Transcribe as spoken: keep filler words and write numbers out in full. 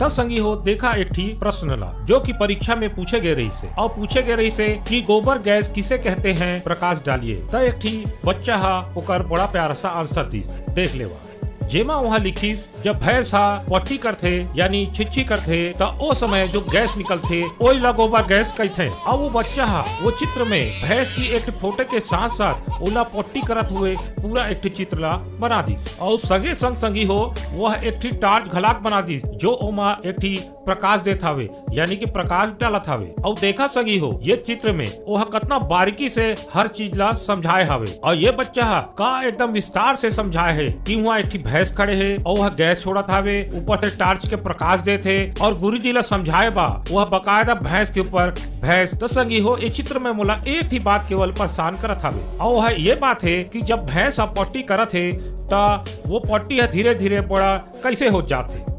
तब संगी हो, देखा एक ठी प्रश्न ला, जो कि परीक्षा में पूछे गए रहिस हे, अउ पूछे गए रहिस हे कि गोबर गैस किसे कहते हैं, प्रकाश डालिए। त एक ठी बच्चा हा ओकर बड़ा प्यारा सा answer दिस, देख लेवा। जेमा वहाँ लिखिस, जब भैंस हा पट्टी करथे, यानी छिच्छी करथे, त ओ समय जो गैस निकलथे, ओई ला गोबर गैस कहिथे। अब वो बच्चा हा वो चित्र में भैंस की एक ठो फोटो के साथ साथ ओला पट्टी करत हुए पूरा एक ठो चित्र ला बना दिस। अउ संगे संग संगी हो, वह एक ठी टार्च घलाक बना दिस, जो ओमा एक ठी प्रकाश देत हावे, यानी कि प्रकाश डालत हावे। अउ देखा संगी हो, ये चित्र में ओह कतना बारीकी से हर चीज ला समझाए हावे। अउ ये बच्चा हा का एकदम विस्तार से समझाए हे कि वहाँ एक ठी भैंस खड़े हे अउ वह गैस छोड़त हावे, ऊपर से टार्च के प्रकाश देत हे अउ गुरुजी ला समझाए बा वह बकायदा भैंस के ऊपर भैंस। त संगी हो, ये चित्र में मोला एक ही बात केवल परेशान करत हावे, अउ वह ये बात हे कि जब भैंस ह पट्टी करत हे, त वो पट्टी ह धीरे-धीरे बड़ा कैसे हो जात हे।